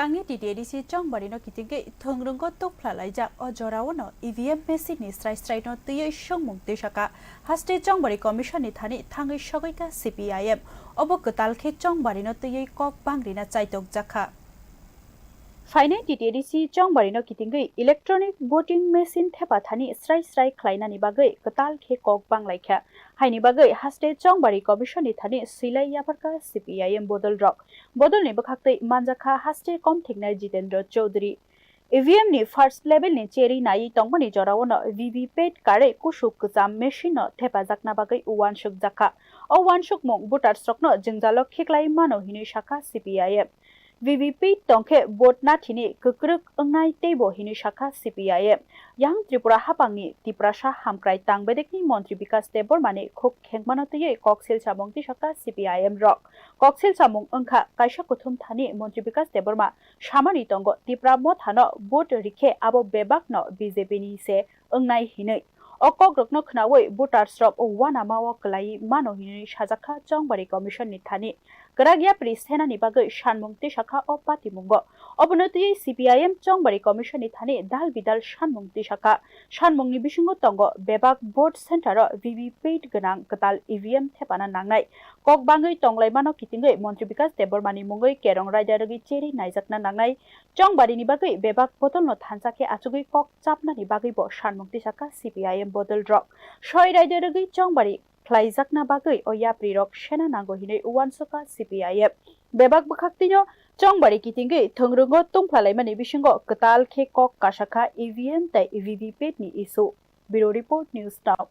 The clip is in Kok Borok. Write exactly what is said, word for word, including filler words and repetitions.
Tangni T T A D C Chongbari no kitingwi thwngrwngo tukphlalaijak o jorao no E V M machine ni srai srai no twiwi swngmung twisakha. Haste Chongbari Commission ni thani thangwi sogwi kha C P I M. Obo kwtal khe Chongbari no twiwi kok bangrina chaitok jakha. Phainai T T A D C Chongbari no kitingwi electronic voting machine thepa thani srai srai khlainani bagwi kwtal khe kok banglaikha. Haini bagwi haste Chongbari Commission ni thani swilai yapharkha C P I M bodol rok. Bodol ni bwkhaktwi manjakha haste kom thiknai Jitendra Chaudhary. E V M ni first level ni cherwi naiwi tongmani jorao no V V P A T kare kusuk kwcham machine no thepajakna bagwi uansuk jakha. O uansukmung voters rokno jwngjalo khiklai mano hinwi sakha C P I M. V V P A T tongkhe vote nathini kwkrwk wngnai teibo hinwi sakha C P I M. Yang Tripura haphangni Tiprasa hamkrai tang bedekni Montri Bikas Debbarmani khuk khengmano twiwi koksil samung tisakha C P I M rok. Koksil samung wngkha kaisa kuthum thani Montri Bikas Debbarma samani tongo Tipra mothano vote rikhe abo bebakno B J P ni se wngnai hinwi. O kokrokno khnaui voters rok uanama o kwlaiwi mano hinwi sajakha Chongbari Commission ni thani. Kwrak yapri senani bagwi sanmung tisakha o patimungo. Obono twiwi C P I M Chongbari Commission ni thani dal bidal sanmung tisakha. Sanmungni bisingo tongo bebak vote center o V V P A T gwnang kwtal E V M thepana nangnai. Kok bangwi tonglaimano kitingwi Montri Bikas Debbarmani mungwi kerong raida rwgwi cherwi naijakna nangnai. Chongbarini bagwi bebak bodolno thansa khe achugwi kok chapnani bagwibo sanmung tisakha C P I M bodol rok. Soi raida rwgwi Chongbari khlaijakna bagwi o yapri rok sena nango hinwi uansukha C P I M. Bebak bwkhaktwino Chongbari kitingwi thwngrwngo tungphlalaimani bisingo kwtal khe kok kasakha E V M tei V V P A T ni issue. Bureau Report, News Now.